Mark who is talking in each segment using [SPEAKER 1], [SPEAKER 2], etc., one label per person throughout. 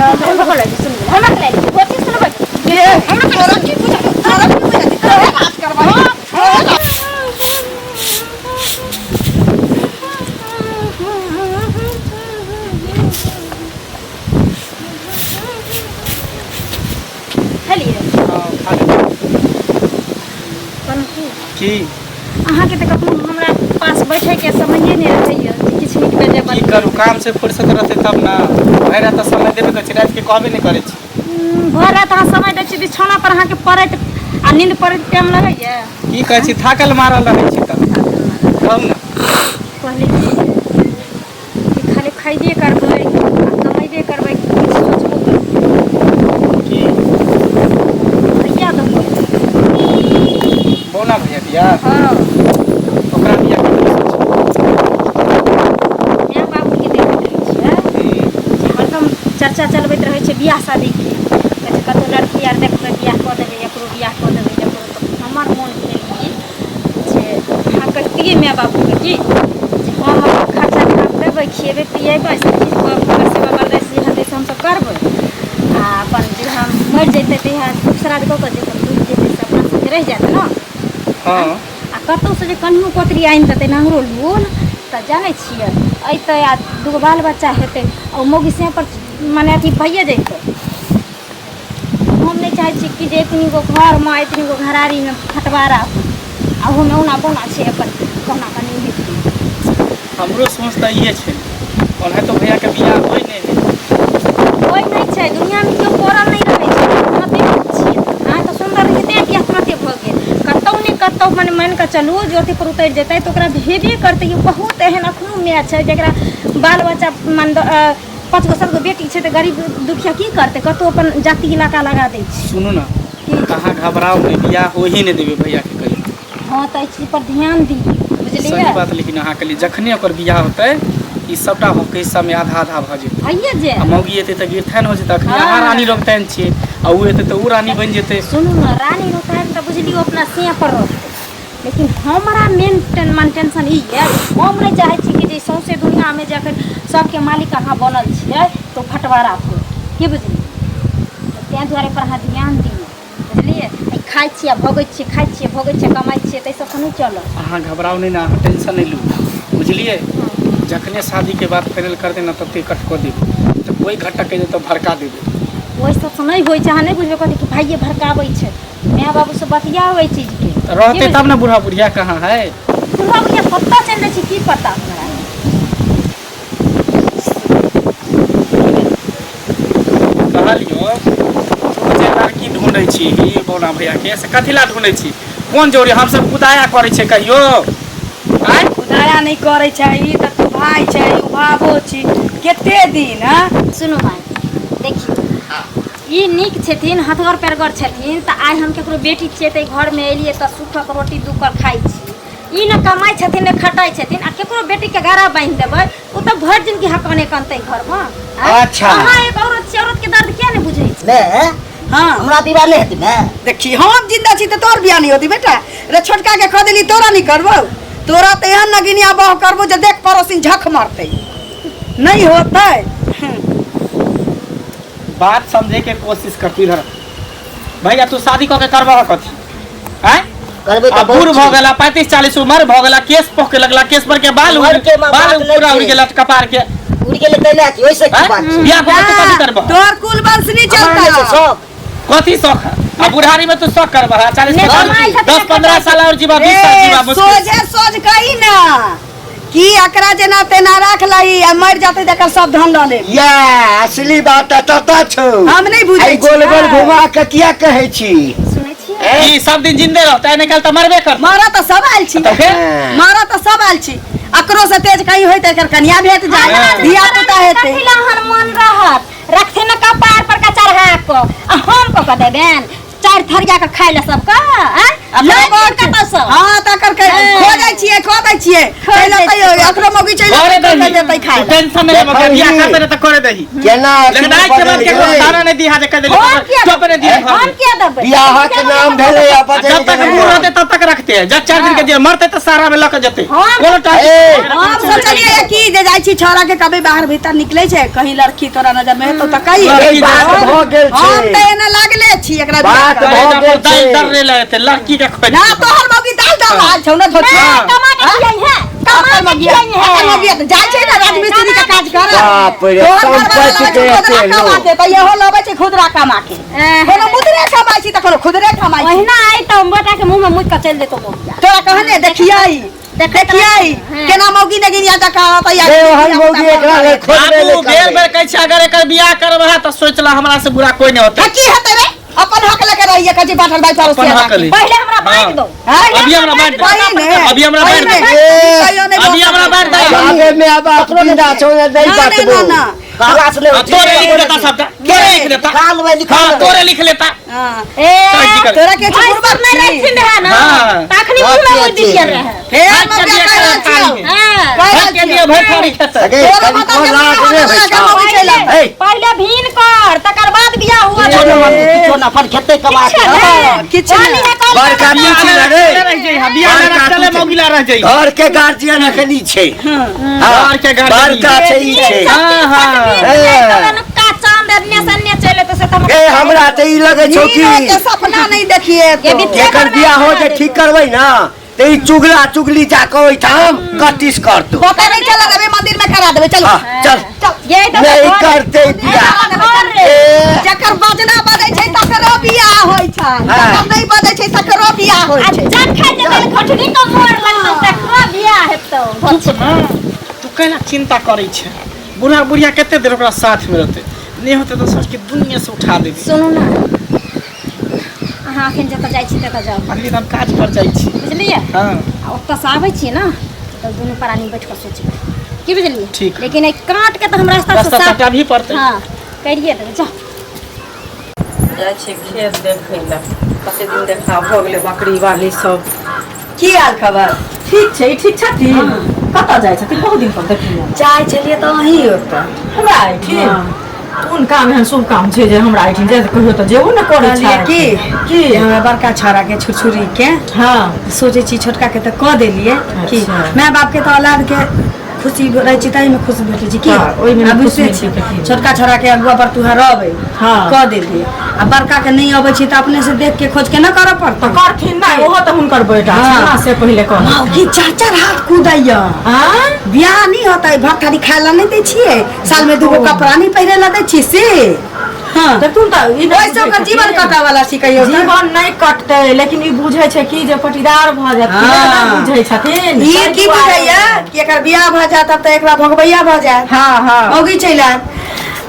[SPEAKER 1] हमरा बोलै छी, सुनबै हमरा बोलै छी, कथी सुनबै?
[SPEAKER 2] ये तोरा की बुझा, तोरा की बुझा, तोरा बात करबै।
[SPEAKER 1] खेलियै?
[SPEAKER 3] हँ, खा लेबै।
[SPEAKER 1] कहलहुँ की,
[SPEAKER 3] की?
[SPEAKER 1] अहाँके तऽ कखनो हमरा पास बैठैके समये नहि रहैए जे किछु नीक बेजाय
[SPEAKER 3] की
[SPEAKER 1] बात
[SPEAKER 3] करू, काम से फुर्सत रहतै तब ने। भरि रात तऽ समय देबे करै छी, रातिके कहबे नहि करै छी।
[SPEAKER 1] भरि राति अहाँ समय दै छी, बिछौना पर अहाँके पड़ैत आ नींद पड़ैत टाइम लगैए?
[SPEAKER 3] की कहै छी, थाकल मारल रहै छी तऽ कहू ने।
[SPEAKER 1] कहली कि खाली खैबे करबै आ कमेबे करबै, किछु सोचबो करबै?
[SPEAKER 3] की?
[SPEAKER 1] भैया देबै।
[SPEAKER 3] बौना भैया बियाह?
[SPEAKER 1] हँ।
[SPEAKER 3] ओकरा बियाह के तऽ सोच।
[SPEAKER 1] माय बाबूके देखैत रहै छियै जे हरदम चर्चा चलबैत रहै छै बियाह शादीके। कहै छै कतहु लड़की आर देखबै, बियाह कऽ देबै एकरो, बियाह कऽ देबै एकरो। तऽ हमर मोन भेल कि जे अहाँ कहितियै माय बाबूके कि जे हम अपन खर्चा भात देबै, खिएबै पिएबै, सब चीज कऽ कऽ सेवा बरदाश्त जे हेतै से हमसब करबै आ अपन जे हम मरि जेतै तहिया श्राद्ध कऽ कऽ जे अपन डूबि जेतै से अपना साथे रहि जायत ने।
[SPEAKER 3] हँ।
[SPEAKER 1] आ कतहुसँ जे कनियो कोतरी आनि देतै नांगरो लूल तऽ जानै छियै, अयतै आ दूगो बाल बच्चा हेतै आ ओ मौगी से पर मने अथी भइए जैतै। हम नहि चाहै छी कि जे एतनी गो घरमे, एतनी गो घरारीमे फटवारा हो आ ओहोमे औना बौना छै, अपन कहुना कऽ नहि हेतै।
[SPEAKER 3] हमरो सोच तऽ इहे छै, ओनाहितो भैयाके बियाह होइ नहि है।
[SPEAKER 1] कोइ नहि छै दुनियामे, केओ पड़ल नहि रहै छै। तुरते छियै, अहाँ तऽ सुन्दर रहियै तेँ बियाह तुरते भऽ गेल। कतहु ने कतहु मने मानि कऽ चलू जे अथी पर उतरि जेतै तऽ ओकरा हेबे करतै। यौ, बहुत एहन एखनो माय छै जकरा बाल बच्चा मान पाँच गो सात गो बेटी छै, तऽ गरीब दुखिया की करतै? कतहु अपन जाति इलाका लगा दै छै।
[SPEAKER 3] सुनू ने।
[SPEAKER 1] की?
[SPEAKER 3] अहाँ घबराउ नहि, बियाह हो ही नहि देबै भैयाके कहियो।
[SPEAKER 1] हँ, तऽ एहि चीज पर ध्यान दियौ,
[SPEAKER 3] सही
[SPEAKER 1] बुझलियै?
[SPEAKER 3] बात। लेकिन अहाँके लिए जखने ओकर बियाह होतै, ई सबटा हक हिस्सामे आधा आधा भऽ जेतै।
[SPEAKER 1] भइए
[SPEAKER 3] आ
[SPEAKER 1] जायत।
[SPEAKER 3] मौगी एतै तऽ गिरथान हो जेतै। अखनी अहाँ रानी रौताइन छियै आ ओ एतै तऽ ओ रानी बनि जेतै।
[SPEAKER 1] सुनू ने, रानी रौताइन तऽ बुझलियौ अपना सिंह पर रहतै, लेकिन हमरा मेन टेन मन टेंशन ई यऽ, हम नहि चाहै छी कि जे सौंसे दुनिआँमे जे अखन सबके मालिक अहाँ बनल छियै तऽ ओ फटवारा हो, की बुझलियै? तऽ ताहि दुआरे पर अहाँ ध्यान दियौ, बुझलियै? ई खाइ छियै आ भोगै छियै, खाइ छियै, भोगै छियै, कमाइ छियै, ताहि सबसँ नहि चलत।
[SPEAKER 3] अहाँ घबराउ नहि ने, अहाँ टेंशन नहि लू, बुझलियै? जखने शादीके बात फाइनल कर देना तब कट कऽ देबै, तऽ कोइ घटक के तऽ भड़का देबै।
[SPEAKER 1] ओहि सबसँ नहि होइ छै। अहाँ नहि बुझबै, कहतै कि भाइये भड़काबै छै। माय बाबूसँ बतियाउ एहि चीजके।
[SPEAKER 3] तऽ रहतै तब ने। बूढ़ा बुढ़िया कहाँ है?
[SPEAKER 1] बुढ़ा बुढ़िया कतऽ चलि जाइ छै, की पता हमरा।
[SPEAKER 3] कहलियो, तू जे लड़की ढूंढै छी ई बौना भैया के, से कथी ला ढूंढै छी? कोन जरूरी? हमसब कुदाया करै छै कहियो आँय?
[SPEAKER 2] उदाया नहि करै छै ई तऽ। तू भाय छै, ओ भाबो छी, कते दिन हँ?
[SPEAKER 1] सुनू माय, देखियौ, ई नीक छथिन, हथगर पैरगर छथिन, तऽ आइ हम ककरो बेटी छियै तऽ घरमे एलियै तऽ सुखक रोटी दू कर खाइ छी। ई ने कमाइ छथिन ने खटाइ छथिन आ ककरो बेटीके गरा बान्हि देबै, ओ तऽ भरि जिनगी हकने कनतै घरमे, आँय?
[SPEAKER 4] अच्छा।
[SPEAKER 1] अहाँ एक औरत छी, औरतके दर्द किया नहि बुझै छी?
[SPEAKER 4] ने।
[SPEAKER 2] हँ।
[SPEAKER 4] हमरा विवाह नहि हेतै ने?
[SPEAKER 2] देखी, हम जिंदा छी तऽ तोहर बियाह नहि होती बेटा। रे छोटका के खा देली, तोरा नहि करबौ? तोरा तऽ एहन नगिनिया बह करबो जे देख पड़ोसिन झख मारतै। नहीं होतै।
[SPEAKER 3] बात समझे के कोशिश कर। तू इधर आ। भैया, तू शादी कऽ के करबह कथी आँय?
[SPEAKER 4] करबै
[SPEAKER 3] आ
[SPEAKER 4] तऽ
[SPEAKER 3] बूढ़
[SPEAKER 4] बहुत
[SPEAKER 3] भऽ
[SPEAKER 4] छै।
[SPEAKER 3] गेला, 35-40 उम्र भऽ गेला, केश पके लगला, केश पर के बाल
[SPEAKER 4] उम्र के
[SPEAKER 3] बाल
[SPEAKER 4] बात नहि
[SPEAKER 3] पूरा उड़
[SPEAKER 4] छै।
[SPEAKER 3] गेला कपार के।
[SPEAKER 4] उड़ि गेलै तै की, ओहिसँ की
[SPEAKER 3] आँय?
[SPEAKER 4] बात छै?
[SPEAKER 3] बियाह कऽ के तू कथी करबह?
[SPEAKER 2] तोहर कुल वंश नहीं
[SPEAKER 4] हमरा नहि छै
[SPEAKER 2] चलता।
[SPEAKER 4] शौक।
[SPEAKER 3] कथी शौक है? आ बुढ़ारी में तू शौक करबह? 40
[SPEAKER 1] नहि
[SPEAKER 3] 45
[SPEAKER 1] कमाइ छथिन,
[SPEAKER 3] 10 15 साल और जीवा, 20 साल जीवा
[SPEAKER 2] ए,
[SPEAKER 3] मुश्किल से।
[SPEAKER 2] सोझे सोझ कही ना कि एकरा जेना तेना राख लही आ मरि जाते तऽ एकर सब धन लऽ लेब।
[SPEAKER 4] या असली बात तऽ ततऽ छौ।
[SPEAKER 2] हम नहि बुझै
[SPEAKER 4] आइ गोल गोल
[SPEAKER 2] छियै।
[SPEAKER 4] घुमा के किया कहै छी?
[SPEAKER 1] सुनै छियै?
[SPEAKER 3] ई सब दिन जिंदे रहतै? नहि काल तऽ मरबे करतै।
[SPEAKER 2] मरऽ तऽ सब आयल छी।
[SPEAKER 3] तऽ फेर?
[SPEAKER 2] मरऽ तऽ सब आयल छी। अकरो से तेज कहीं होय तऽ एकर कनिया भेट जाय, धिया पुता हेतै।
[SPEAKER 1] कथी लए हनुमान रहत? रखथिन ने कपार पर का चढ़ा कऽ आ हम कऽ कऽ देबनि। चारि थरिया के खाय ले सबके आँय?
[SPEAKER 2] अपना
[SPEAKER 1] लऽ
[SPEAKER 2] बात
[SPEAKER 1] कतऽ सँ?
[SPEAKER 2] हाँ तकर के
[SPEAKER 1] हाँ।
[SPEAKER 2] खो जाइ छियै खो दै छियै
[SPEAKER 1] खो
[SPEAKER 2] चलि
[SPEAKER 1] दै
[SPEAKER 2] अतै
[SPEAKER 1] छियै।
[SPEAKER 2] एकरो मौगी चलि
[SPEAKER 3] करे
[SPEAKER 2] अतै
[SPEAKER 3] दही
[SPEAKER 2] देतै खाय
[SPEAKER 3] तू
[SPEAKER 2] लए।
[SPEAKER 3] टेंशन नहीं लेबे बियाह करते ने त करे दही
[SPEAKER 4] केना
[SPEAKER 3] लेकिन आइ के बाद केकरो ताना नहीं दिहा जे कह देली
[SPEAKER 1] हम किया
[SPEAKER 3] चुप नहीं दिहा
[SPEAKER 1] हम किया देबै
[SPEAKER 4] बियाह के नाम भेलै आ बदलि
[SPEAKER 3] जब तक
[SPEAKER 4] गेलै।
[SPEAKER 3] मुँह रहते तब तक रखते हैं जब 4 दिन के जे मरते तो सारा में लके जते
[SPEAKER 1] हम-
[SPEAKER 3] कोनो
[SPEAKER 4] ए,
[SPEAKER 2] हम सोचलियै कि जे जाइ छी छौड़ा के कभी बाहर भीतर निकलै छै कहीं लड़की तोरा नजर में हेतौ तऽ कही
[SPEAKER 4] ई बात भऽ गेल
[SPEAKER 2] हम
[SPEAKER 4] छै
[SPEAKER 2] तऽ एना लागले छी एकरा बियाह
[SPEAKER 4] बात
[SPEAKER 2] करऽ।
[SPEAKER 4] भऽ गेल
[SPEAKER 3] दाल
[SPEAKER 4] छै।
[SPEAKER 3] दर ले लेते लड़की के खोज
[SPEAKER 2] ना तोहर मौगी दाल दाल रहल छौ ना धोती
[SPEAKER 3] हाँ।
[SPEAKER 1] कमा के खियाई है कमा के खियाई है
[SPEAKER 2] अपन मौगी तऽ जाइ छै ना राजमिस्त्री के काज करऽ
[SPEAKER 4] बाप रे,
[SPEAKER 2] तोहर घरवाला
[SPEAKER 4] सम्पत्ति
[SPEAKER 2] लबै
[SPEAKER 4] के
[SPEAKER 2] छै खुदरा
[SPEAKER 4] एते
[SPEAKER 2] कमा
[SPEAKER 4] लोभ।
[SPEAKER 2] के तऽ इहो लबै छै खुदरा कमा के कोनो मुदरे कमाइ छी तऽ कोनो खुदरे कमाइ छी
[SPEAKER 1] ओहिना आई तऽ बेटा के मुंह में मुद के चलि जेतो मौगिया
[SPEAKER 2] तोरा कहने देखियै
[SPEAKER 1] देखैत
[SPEAKER 2] देखियै
[SPEAKER 1] हाँ।
[SPEAKER 2] केना मौगी नगिनिया जकाँ होतै
[SPEAKER 4] रे ओहन मौगी एकरा लेल खोजबे
[SPEAKER 3] बाबू
[SPEAKER 4] नहि
[SPEAKER 3] बेर
[SPEAKER 4] करबै
[SPEAKER 3] बेर कहै छै अगर एकर बियाह करब है तऽ सोच ला हमरा से बुरा कोई नहीं होते
[SPEAKER 2] की हेतै रे अपन हक लेके रहिए कजी बाटल भाई पड़ोसी
[SPEAKER 3] अपन हक ले।
[SPEAKER 1] पहिले हमरा बांटि दो
[SPEAKER 2] हाँ?
[SPEAKER 3] अभी हमरा बांटि दे
[SPEAKER 2] वही ने
[SPEAKER 3] अभी हमरा बांटि दे
[SPEAKER 2] कहियो नहि
[SPEAKER 3] अभी हमरा बांटि दे
[SPEAKER 4] जाबे में अब आप जिंदा छौ ने नहीं
[SPEAKER 2] ना, ना,
[SPEAKER 4] बाटबो
[SPEAKER 2] ना, ना।
[SPEAKER 4] कहला से
[SPEAKER 3] हाँ, तोरे लिख लेता सबटा तोरे लिख लेता
[SPEAKER 4] लिखा लेबै लिखा
[SPEAKER 3] हाँ
[SPEAKER 4] लेबै
[SPEAKER 3] तोरे लिख लेता
[SPEAKER 2] हाँ।
[SPEAKER 1] ए
[SPEAKER 3] की कर
[SPEAKER 2] तोरा के
[SPEAKER 1] भाई
[SPEAKER 2] बुढ़बा
[SPEAKER 1] सब नहीं रहथिन रहे ना
[SPEAKER 3] हाँ।
[SPEAKER 1] तखनी मुंह में मुद दिए रहे
[SPEAKER 2] हे
[SPEAKER 3] भाई
[SPEAKER 2] मौगी
[SPEAKER 3] के
[SPEAKER 2] कहि रहल
[SPEAKER 3] बियाह
[SPEAKER 2] छियौ।
[SPEAKER 1] हाँ।
[SPEAKER 2] कहि रहल
[SPEAKER 3] के
[SPEAKER 2] छियौ।
[SPEAKER 3] लिए भर थारी खेतै
[SPEAKER 4] अगे
[SPEAKER 2] तोरा
[SPEAKER 4] कनिको
[SPEAKER 2] माता के
[SPEAKER 4] लाज
[SPEAKER 2] बियाह
[SPEAKER 4] नहि
[SPEAKER 2] होबे
[SPEAKER 4] होइ
[SPEAKER 2] लगा
[SPEAKER 4] छौ
[SPEAKER 2] मौगी चलि आबै।
[SPEAKER 4] ए
[SPEAKER 1] पहिले भीन कर तकर बाद बियाह हुआ
[SPEAKER 4] किछो न मन किछो न अपन खेते कमा के
[SPEAKER 2] हाँ, किछु
[SPEAKER 1] कहली
[SPEAKER 2] नहि।
[SPEAKER 1] है कल
[SPEAKER 4] बड़का
[SPEAKER 3] बियाह
[SPEAKER 4] पीछे
[SPEAKER 3] ना
[SPEAKER 4] रे
[SPEAKER 3] रह जाइ हा बियाह ना
[SPEAKER 4] बड़का
[SPEAKER 3] चले
[SPEAKER 4] तू छै।
[SPEAKER 3] मौगिला रह जाइ
[SPEAKER 4] घर के गार्जियन अखनी छै हाँ,
[SPEAKER 3] घर के गार्जियन।
[SPEAKER 4] बड़का छै ई छै
[SPEAKER 3] हाँ, हाँ।
[SPEAKER 1] का चांद एन्ने से एन्ने चले तो से तम
[SPEAKER 4] ए हमरा तऽ ई लगै छौ कि
[SPEAKER 2] नीनो के सपना नहीं देखिए
[SPEAKER 1] ये
[SPEAKER 2] तो।
[SPEAKER 1] भी-
[SPEAKER 4] एकर बियाह हो जे ठीक करबै ना तऽ ई चुगला चुगली जा कऽ ओहिठाम कटिस करतौ
[SPEAKER 2] पता नहीं चला देबै मंदिर में करा देबै चलो
[SPEAKER 4] हाँ, चल
[SPEAKER 1] ये तो
[SPEAKER 4] नहीं करते बियाह ए
[SPEAKER 2] जकर बजना बजै छै तकरो बियाह होइ छै
[SPEAKER 4] हाँ।
[SPEAKER 2] जकर नहीं बजै छै तकरो बियाह होइ
[SPEAKER 1] आ
[SPEAKER 2] छै
[SPEAKER 1] जखन जखन घोटनी के मोर लगतौ तकरो बियाह हेतौ
[SPEAKER 3] चुप ना तू कैला चिंता करै छै बूढ़ा बुढ़िया कते देर ओकरा साथ में रहते नहीं होते तो सोच के दुनिया से उठा देबी
[SPEAKER 1] सुनू ना अहाँ अखन जतऽ जाइ छी ततऽ जाउ
[SPEAKER 3] अखनी तऽ हम काज पर जाइ छी
[SPEAKER 1] बुझलियै
[SPEAKER 3] हाँ
[SPEAKER 1] आ ओतऽसँ आबै छियै ने तऽ दुनू प्राणी बैठ कऽ सोचबै की बुझलियै
[SPEAKER 3] ठीक।
[SPEAKER 1] लेकिन एहि काँटके तऽ हम रास्ता से
[SPEAKER 3] रास्ता
[SPEAKER 1] साफ
[SPEAKER 3] कटाबही पड़तै
[SPEAKER 1] हँ करिए देबै जाउ
[SPEAKER 5] जाइ छियै खेत देखै लए कते दिन देखा भऽ गेलै बकरी वाली सब
[SPEAKER 2] की हाल खबर
[SPEAKER 5] ठीक छै ई ठीक छथिन कतऽ जाइ छथिन बहुत दिन पर देखलियै
[SPEAKER 2] जाइ छलियै तऽ अहीं ओतऽ
[SPEAKER 5] हमरा एहिठिन कोन काम एहन शुभ काम छै जे हमरा एहिठिन जाइ कहियो तऽ जेबो ने करै
[SPEAKER 2] कहलियै
[SPEAKER 5] छै
[SPEAKER 2] की
[SPEAKER 5] की
[SPEAKER 2] हमरा बड़का छौड़ा के छुरछुरी के
[SPEAKER 5] हँ
[SPEAKER 2] सोचै छी छोटका के तऽ कऽ देलियै कि
[SPEAKER 5] अच्छा।
[SPEAKER 2] माय बाप के तऽ औलाद के खुशी रहै छै ताहिमे खुशी भेटै छै की
[SPEAKER 5] हँ, ओहिमे
[SPEAKER 2] आ
[SPEAKER 5] खुशी
[SPEAKER 2] बुझिते
[SPEAKER 5] मिलै
[SPEAKER 2] छी
[SPEAKER 5] छै की।
[SPEAKER 2] छोटका छौड़ा के अगुआ पर तुहा रहबै
[SPEAKER 5] हँ।
[SPEAKER 2] कऽ देलियै आ बड़का के नहि अबै छै तऽ अपने से देख के खोज के न करऽ
[SPEAKER 5] तऽ
[SPEAKER 2] पड़तै
[SPEAKER 5] करथिन नहि ओहो तऽ हुनकर बेटा छै
[SPEAKER 2] हँ।
[SPEAKER 5] ने से पहिले कह
[SPEAKER 2] मौगी चार चार हाथ कूदैया
[SPEAKER 5] आँय
[SPEAKER 2] बियाह नहीं होता भात थाली खाए ला नहीं दै छियै साल में दूगो कपड़ा नहीं पहिरे ला दै छियै से हाँ
[SPEAKER 5] देखथुन तऽ ई नहि
[SPEAKER 2] ओहिसँ ओकर
[SPEAKER 5] बुझै
[SPEAKER 2] जीवन
[SPEAKER 5] छथिन।
[SPEAKER 2] कटऽ वाला छी कहियो तऽ।
[SPEAKER 5] जीवन नहि कटतै लेकिन ई बुझै छै कि जे पटीदार भऽ जेथिन
[SPEAKER 2] हाँ।
[SPEAKER 5] नहि बुझै छथिन
[SPEAKER 2] ई
[SPEAKER 5] ताहि
[SPEAKER 2] की
[SPEAKER 5] दुआरे।
[SPEAKER 2] बुझैया कि एकर बियाह भऽ जायत तब तऽ एकरा भोगबैया भऽ जायत
[SPEAKER 5] हँ हँ
[SPEAKER 2] मौगी चलि आयत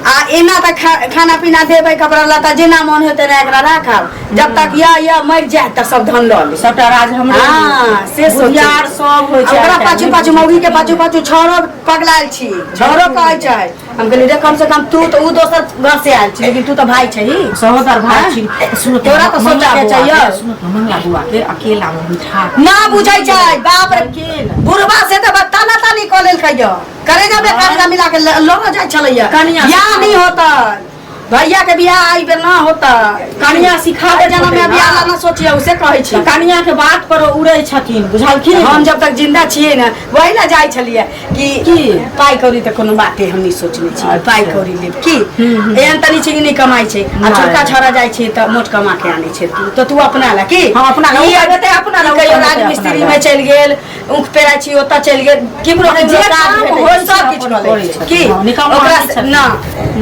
[SPEAKER 2] आ एना तऽ खाना पीना देबै कपड़ा लत्ता जेना मन होतै तेना एकरा राखब जब तक या मरि जायत तऽ सब धन लऽ लेब
[SPEAKER 5] सबटा राज हमरे
[SPEAKER 2] हाँ, से सोचै।
[SPEAKER 5] बुधियार सब होइ
[SPEAKER 2] आ
[SPEAKER 5] छै
[SPEAKER 2] ओकरा
[SPEAKER 5] आइ
[SPEAKER 2] पाछू
[SPEAKER 5] काल्हि।
[SPEAKER 2] पाछू मौगी के पाछू पाछू छौड़ो पगलायल छी छौड़ो कहै छै हम कहलियै रे कम से कम तू तऽ उ दोसर घर से आयल छी लेकिन तू तऽ भाई छही
[SPEAKER 5] सहोदर भाई
[SPEAKER 2] हाँ?
[SPEAKER 5] छी सुनो
[SPEAKER 2] तोरा तऽ सोचऽ के चाहिए।
[SPEAKER 5] सुनो तऽ मंगला बुआ के अकेला में बैठा के
[SPEAKER 2] ना बुझै छै बाप रे
[SPEAKER 5] लेकिन
[SPEAKER 2] बुढ़बा से तऽ ताना तानी कऽ लेलकै यौ करेजा में करेजा मिला के लड़ो जाइ छलैया
[SPEAKER 5] कनिया
[SPEAKER 2] बियाह नहीं होता भैया के बियाह आई बेर ना होता
[SPEAKER 5] कनिया सिखा
[SPEAKER 2] अबे जनम में बियाह ला ना सोचिए उसे कहै छी
[SPEAKER 5] तऽ कनिया के बात पर उड़ै छथिन बुझलखिन
[SPEAKER 2] हम जब तक जिंदा छियै ने वही ला जाइ छलियै कि
[SPEAKER 5] की?
[SPEAKER 2] पाइ कौड़ी तऽ कोनो बाते हम नहि सोचने छी
[SPEAKER 5] अच्छा।
[SPEAKER 2] पाइ कौड़ी लेब की एहन तनी छै कि नहि कमाइ छै आ
[SPEAKER 5] नहि।
[SPEAKER 2] छोटका छोरा जाइ छै तऽ मोट कमा के आनै छै तू तऽ तू अपना ला की
[SPEAKER 5] हँ, अपना ला।
[SPEAKER 2] ई
[SPEAKER 5] ओ कमेतै अपना ला, ओ
[SPEAKER 2] कहियो
[SPEAKER 5] कमेतै
[SPEAKER 2] राजमिस्त्री
[SPEAKER 5] अपना ला।
[SPEAKER 2] में चलि गेल ऊख पेराइ छी ओतऽ चलि गेल केकरो
[SPEAKER 5] जे
[SPEAKER 2] केकरो काज
[SPEAKER 5] काम
[SPEAKER 2] भेटै
[SPEAKER 5] होइ
[SPEAKER 2] छै,
[SPEAKER 5] छै,
[SPEAKER 2] सब किछु
[SPEAKER 5] अपन
[SPEAKER 2] कऽ लै
[SPEAKER 5] करै
[SPEAKER 2] छै
[SPEAKER 5] छथिन।
[SPEAKER 2] की
[SPEAKER 5] हँ, निकम्मा
[SPEAKER 2] ओकरा
[SPEAKER 5] नहि
[SPEAKER 2] से-
[SPEAKER 5] छथिन।
[SPEAKER 2] ना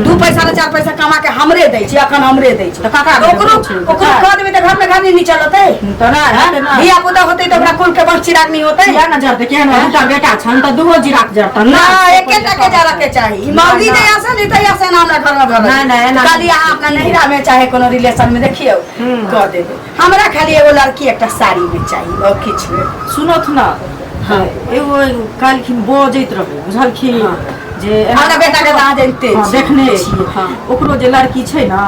[SPEAKER 2] 2 पैसा ना 4 पैसा कमा के हमरे दै छै अखन हमरे दै छै
[SPEAKER 5] तऽ ककरा देबै
[SPEAKER 2] ओकरो
[SPEAKER 5] छै?
[SPEAKER 2] ओकरो कऽ देबै तऽ घर में घर नहीं चलतै
[SPEAKER 5] तऽ नहि हेतै ना।
[SPEAKER 2] धिया पुता होतै तऽ ओकरा कुल के बड़ चिराग नहीं होतै
[SPEAKER 5] किया न जरतै केहन दूटा बेटा छनि तऽ दूगो जीराक जरतनि
[SPEAKER 2] ना एकेटा के जरा के चाही ई मौगी
[SPEAKER 5] ना।
[SPEAKER 2] जे आसे नहीं तऽ आसे ना हमरा घर में भरल
[SPEAKER 5] ना, ना, एना
[SPEAKER 2] खाली अहाँ अपना नहिरा में चाहे कोनो रिलेशन में देखियौ कऽ देबै हमरा खाली एगो लड़की एकटा साड़ी में चाही और किछु नहि।
[SPEAKER 5] सुनथ ना
[SPEAKER 2] हाँ।
[SPEAKER 5] एगो काल्हिखिन बजैत रहै बुझलखिन जे एना-
[SPEAKER 2] हमरा बेटा के तऽ अहाँ जानिते
[SPEAKER 5] हँ,
[SPEAKER 2] छी।
[SPEAKER 5] देखने छियै
[SPEAKER 2] हँ।
[SPEAKER 5] ओकरो जे लड़की छै ने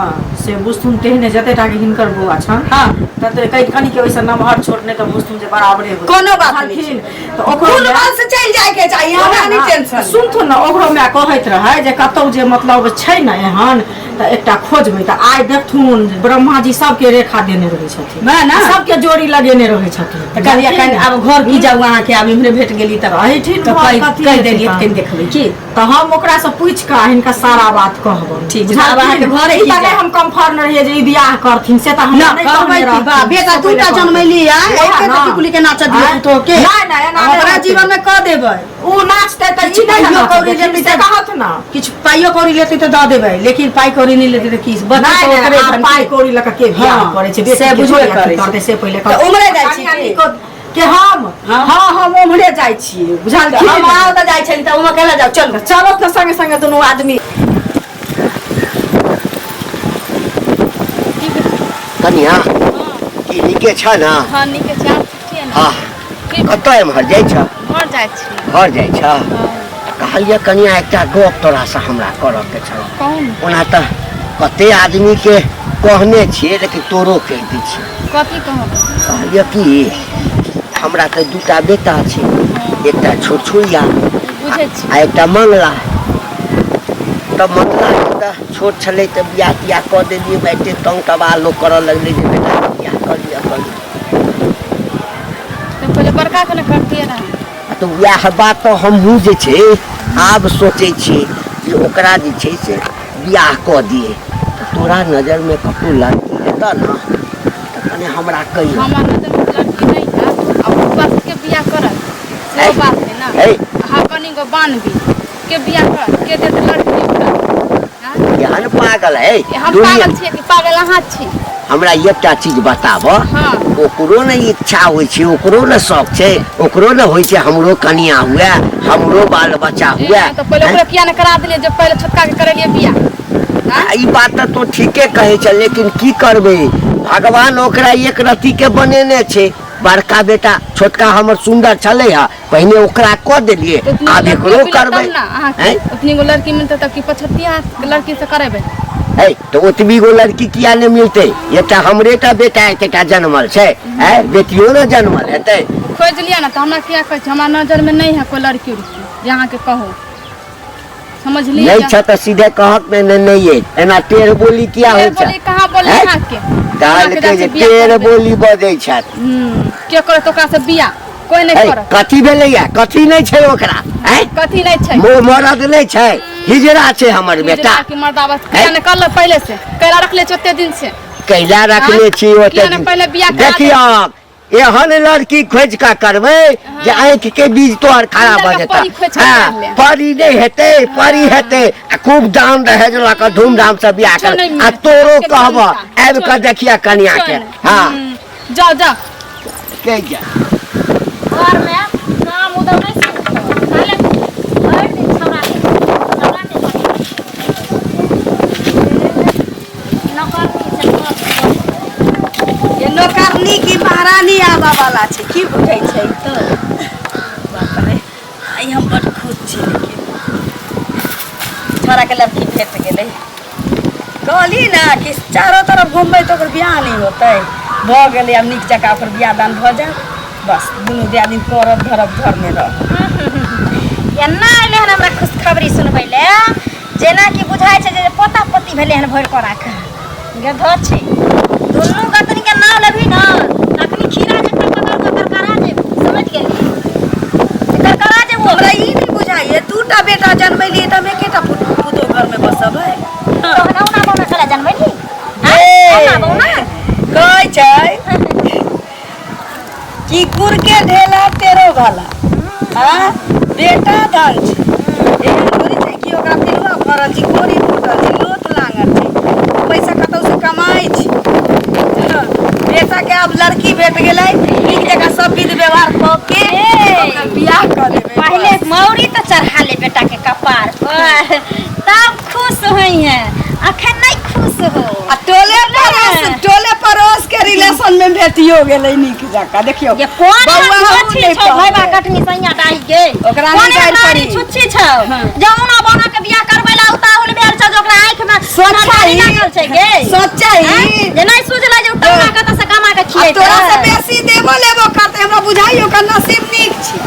[SPEAKER 5] से बुझथुन तेहने जते टा के हिनकर बौआ छन
[SPEAKER 2] हाँ।
[SPEAKER 5] तते कनि कनि के ओइसँ नमहर छोट नहि तऽ बुझथुन जे बराबरे होय
[SPEAKER 2] कोनो बात नहि
[SPEAKER 5] बुझलखिन तऽ ओकरो
[SPEAKER 2] कुल
[SPEAKER 5] माय-
[SPEAKER 2] बात से चलि जाय के चाही हमरा नहि टेंशन
[SPEAKER 5] सुनथुन ने ओकरो माय कहैत रहै जे कतौ जे मतलब छै ने एहन तऽ एकटा खोजबै तऽ आइ देखथुन ब्रह्मा जी सबके रेखा देने रहै छथिन
[SPEAKER 2] वएह ने।
[SPEAKER 5] सबके जोड़ी लगेने रहै छथिन
[SPEAKER 2] तऽ कहलियै कनि आब घर की जाउ अहाँके आब इम्हरे भेट गेली तऽ
[SPEAKER 5] एहिठिन
[SPEAKER 2] तऽ
[SPEAKER 5] घर
[SPEAKER 2] कहि
[SPEAKER 5] कथी
[SPEAKER 2] कहि
[SPEAKER 5] हेतै
[SPEAKER 2] देलियै
[SPEAKER 5] तऽ?
[SPEAKER 2] कनि देखबै की
[SPEAKER 5] तऽ हम ओकरासँ पूछि कऽ हिनका सारा बात कहबनि
[SPEAKER 2] ठीक छै, तऽ आब अहाँके घरे
[SPEAKER 5] ई
[SPEAKER 2] की
[SPEAKER 5] तऽ नहि
[SPEAKER 2] जायब?
[SPEAKER 5] हम कन्फर्म रहियै जे ई बियाह करथिन से तऽ
[SPEAKER 2] ना
[SPEAKER 5] हमरा नहि
[SPEAKER 2] करबै
[SPEAKER 5] कहने
[SPEAKER 2] की बा
[SPEAKER 5] रहथिन।
[SPEAKER 2] बेटा
[SPEAKER 5] से
[SPEAKER 2] दूटा
[SPEAKER 5] पहिले
[SPEAKER 2] जनमैली आ
[SPEAKER 5] वएह
[SPEAKER 2] एके
[SPEAKER 5] ना।
[SPEAKER 2] तऽ टिकुली के नाचऽ दियौ
[SPEAKER 5] आँय?
[SPEAKER 2] पुतोह के
[SPEAKER 5] नहि नहि एना नहि
[SPEAKER 2] ओकरा
[SPEAKER 5] होतै।
[SPEAKER 2] जीवन में कऽ देबै
[SPEAKER 5] ओ नाचतै तऽ ई नहि
[SPEAKER 2] पाइयो कौड़ी
[SPEAKER 5] नाचतै
[SPEAKER 2] लेतै
[SPEAKER 5] से
[SPEAKER 2] तऽ
[SPEAKER 5] कहत ना
[SPEAKER 2] किछु पाइयो कौड़ी लेतै तऽ दऽ देबै लेकिन पाइ कौड़ी नहि लेतै तऽ की बचतै
[SPEAKER 5] नहि
[SPEAKER 2] तऽ
[SPEAKER 5] नहि
[SPEAKER 2] ओकरे
[SPEAKER 5] आब
[SPEAKER 2] धन
[SPEAKER 5] पाइ
[SPEAKER 2] के।
[SPEAKER 5] कौड़ी लऽ कऽ के बियाह
[SPEAKER 2] हाँ,
[SPEAKER 5] करै छै बेटी
[SPEAKER 2] से
[SPEAKER 5] के
[SPEAKER 2] बुझबे
[SPEAKER 5] थोड़ी अथी
[SPEAKER 2] करै छै।
[SPEAKER 5] करतै से पहिले
[SPEAKER 2] तऽ उम्हरे जाइ छी
[SPEAKER 5] कनिया
[SPEAKER 2] की?
[SPEAKER 5] नीको के हम
[SPEAKER 2] हाँ।
[SPEAKER 5] हाँ हम उम्हरे जाइ छियै बुझलखिन
[SPEAKER 2] हम अहाँ ओतऽ जाइ छली तऽ ओमे केला जाउ चलू
[SPEAKER 5] चलत ने संगे संगे दुनू आदमी
[SPEAKER 4] कनिया की नीके छ ने
[SPEAKER 1] हँ नीके छै अहाँ ठीक छियै ने
[SPEAKER 4] हाँ
[SPEAKER 1] ठीक
[SPEAKER 4] कतऽ एम्हर जाइ छ
[SPEAKER 1] घर जाइ छी
[SPEAKER 4] घर जाइ छ कहलियै कनिया एकटा गप तोरासँ हमरा करऽके छल
[SPEAKER 1] कहू ने
[SPEAKER 4] ओना तऽ कते आदमीके कहने छियै लेकिन तोरो कहि दै छियै
[SPEAKER 1] कथी कहब
[SPEAKER 4] कहलियै कि हमरा तऽ दूटा बेटा छै एकटा छोटछुरिया
[SPEAKER 1] बुझै छी
[SPEAKER 4] आ एकटा मंगला तऽ मंगला तऽ छोट छलै तऽ बियाह तियाह कऽ देलियै मारिते तंग तबाह लोक करऽ लगलै जे बेटा बियाह कऽ लिअ कऽ लिअ
[SPEAKER 1] तऽ पहिले बड़का के ने करतियै रहए
[SPEAKER 4] आ तऽ उएह बात तऽ हमहूँ जे छै आब सोचै छियै जे ओकरा जे छै से बियाह कऽ दियै तऽ तोरा नजरमे कतहु लड़की हेतऽ ने तऽ कने हमरा कहियौ
[SPEAKER 1] हमर नजरमे लड़की नहि है आ ऊपर के बियाह करत सेहो बात है ने
[SPEAKER 4] है
[SPEAKER 1] अहाँ कनि गो बान्हबी के बियाह करत के देत लड़की ओकरा आँय?
[SPEAKER 4] केहन पागल है
[SPEAKER 1] हम
[SPEAKER 4] दुनिया
[SPEAKER 1] पागल छियै कि पागल अहाँ छी
[SPEAKER 4] हमरा एकटा चीज बताब
[SPEAKER 1] हाँ।
[SPEAKER 4] ओकरो ने इच्छा होइ छै ओकरो ने शौक छै ओकरो ने होइ छै हमरो कनिया हुए हमरो बाल बच्चा हुए
[SPEAKER 1] तऽ पहिले ओकरो किया ने करा देलियै जे पहिले छोटका के करेलियै बियाह
[SPEAKER 4] आ ई बात तऽ तू ठीके कहै छ लेकिन की करबै भगवान ओकरा एक रत्ती के बनेने छै बड़का बेटा छोटका हमर सुन्दर छलै हा पहिने ओकरा कऽ देलियै
[SPEAKER 1] उतनी
[SPEAKER 4] आब
[SPEAKER 1] गो
[SPEAKER 4] एकरो
[SPEAKER 1] लड़की मिलत
[SPEAKER 4] करबै
[SPEAKER 1] तब ना अहाँके
[SPEAKER 4] हैं?
[SPEAKER 1] उतनी गो लड़की मिलतै तब की पछतिया लड़की से करेबै
[SPEAKER 4] है तऽ ओतबी गो लड़की किया नहि मिलतै एकटा हमरे टा बेटा एकेटा जनमल छै है बेटियो ने जनमल हेतै
[SPEAKER 1] खोजि लिअ ने तऽ हमरा किया कहै छी हमरा नजरमे नहि है कोइ लड़की उड़की जे अहाँके कहू समझलियै
[SPEAKER 4] नहि छ तऽ सीधे कहक ने नहि नहि अछि एना टेढ़ बोली किया होइ छै
[SPEAKER 1] बोली कहाँ बोली
[SPEAKER 4] हैं?
[SPEAKER 1] अहाँके
[SPEAKER 4] कहलकै जे टेढ़ बोली बजै छथि
[SPEAKER 1] के करत ओकरा से बियाह कोइ नहि
[SPEAKER 4] है,
[SPEAKER 1] करत
[SPEAKER 4] कथी भेलैया कथी नहि छै ओकरा हैं
[SPEAKER 1] कथी नहि छै
[SPEAKER 4] मरद नहि छै हिजरा छै हमर बेटा
[SPEAKER 1] हिजरा की मर्दावा किया नहि करल पहिले से कैला रखले छी ओते दिन से
[SPEAKER 4] कैला रखले छी
[SPEAKER 1] किया
[SPEAKER 4] ओते
[SPEAKER 1] नहि पहिले बियाह करा
[SPEAKER 4] देखियौ एहन लड़की खोजि कऽ करबै जे आँखि के बीज तोहर खराब भऽ
[SPEAKER 1] लड़का
[SPEAKER 4] जेतऽ
[SPEAKER 1] परी खोजि कऽ
[SPEAKER 4] हँ
[SPEAKER 1] कर ले।
[SPEAKER 4] परी नहि हेतै परी हेतै आ खूब दान दहेज लऽ कऽ धूमधाम से बियाह
[SPEAKER 1] किछो
[SPEAKER 4] कर
[SPEAKER 1] नहि
[SPEAKER 4] आ
[SPEAKER 1] मिलत।
[SPEAKER 4] तोरो
[SPEAKER 1] के
[SPEAKER 4] कहबऽ
[SPEAKER 1] मिलता।
[SPEAKER 4] आबि कऽ देखिया कनिया के हँ
[SPEAKER 1] जाओ जाओ
[SPEAKER 4] के जा
[SPEAKER 1] घर में काम उधर नहीं सीखतो साले भरि दिन छौड़ा के छौड़ा के नौकरनी छै
[SPEAKER 2] ये नौकरनी की महारानी आबऽ वाला छै की बुझै छै तऽ बाप रे आइ हम बड खुश छी लेकिन छोड़ा के लड़की भेट गेलै कहली ने कि चारो तरफ घुमबै तऽ ओकर बियाह नहि होतै भऽ गेलै आब नीक जकाँ ओकर बियाह दान भऽ जायत बस दुनू दियादिनी करब धरब घरमे रहब
[SPEAKER 1] एना एलै हन हमरा खुशखबरी सुनबै लए जेना कि बुझाइ छै जे पोता पोती भेलै हन भरि कोरा के गधो छै दुनू गतनी के नाम लेबही ने तखनी खीरा जकाँ पकड़ कऽ करकरा जेबू समझ गेली करकरा जेबू
[SPEAKER 2] हमरा ई नहि बुझाइए दूटा बेटा जनमेलियै तऽ हम एकेटा पुतोह घरमे बसबै
[SPEAKER 1] तहन औना बौना कला जनमेली औना बौना
[SPEAKER 2] कहै छै कि गुड़ के ढेला तेरो भला हाँ बेटा धन छै एहन थोड़ी छै कि ओकरा पिलुआ फड़ल छै कोरी फूटल छै लोथ लागल छै पैसा कतौ से कमाइ छै हाँ, बेटा के आब लड़की भेट गेलै नीक जकाँ सब विध व्यवहार कऽ के ओकर बियाह कऽ देबै
[SPEAKER 1] पहले मौरी तो चढ़ा ले बेटा के कपार पर तब खुश हुई है अखन नहीं खुश हो
[SPEAKER 2] आ टोले पड़ोस टोले पड़ोस के रिलेशन में भेट भेटियो गेलै नीक जकाँ देखियौ
[SPEAKER 1] ये कोन
[SPEAKER 2] बौआ
[SPEAKER 1] एहन
[SPEAKER 2] हमहूँ
[SPEAKER 1] छुच्छी
[SPEAKER 2] नहि
[SPEAKER 1] छौ भैबा
[SPEAKER 2] पढ़बै।
[SPEAKER 1] कटनी सैया डाही गे
[SPEAKER 2] ओकरा
[SPEAKER 1] कोन
[SPEAKER 2] नहि
[SPEAKER 1] एहन
[SPEAKER 2] गारि
[SPEAKER 1] नारी
[SPEAKER 2] पड़ी।
[SPEAKER 1] छुच्छी छौ जौना बौना के बियाह करबै ला उताहुल भेल छौ जे ओकरा आँखि में
[SPEAKER 2] सोचही।
[SPEAKER 1] लागल छै गे
[SPEAKER 2] सोचही।
[SPEAKER 1] आँय? जे नहि सुझलै जे उताहुला कतऽ से कमा के
[SPEAKER 2] आ
[SPEAKER 1] खिएतै
[SPEAKER 2] तोरा से बेसी देबो लेबो करतै हमरा बुझाइ ओकर नसीब नीक छै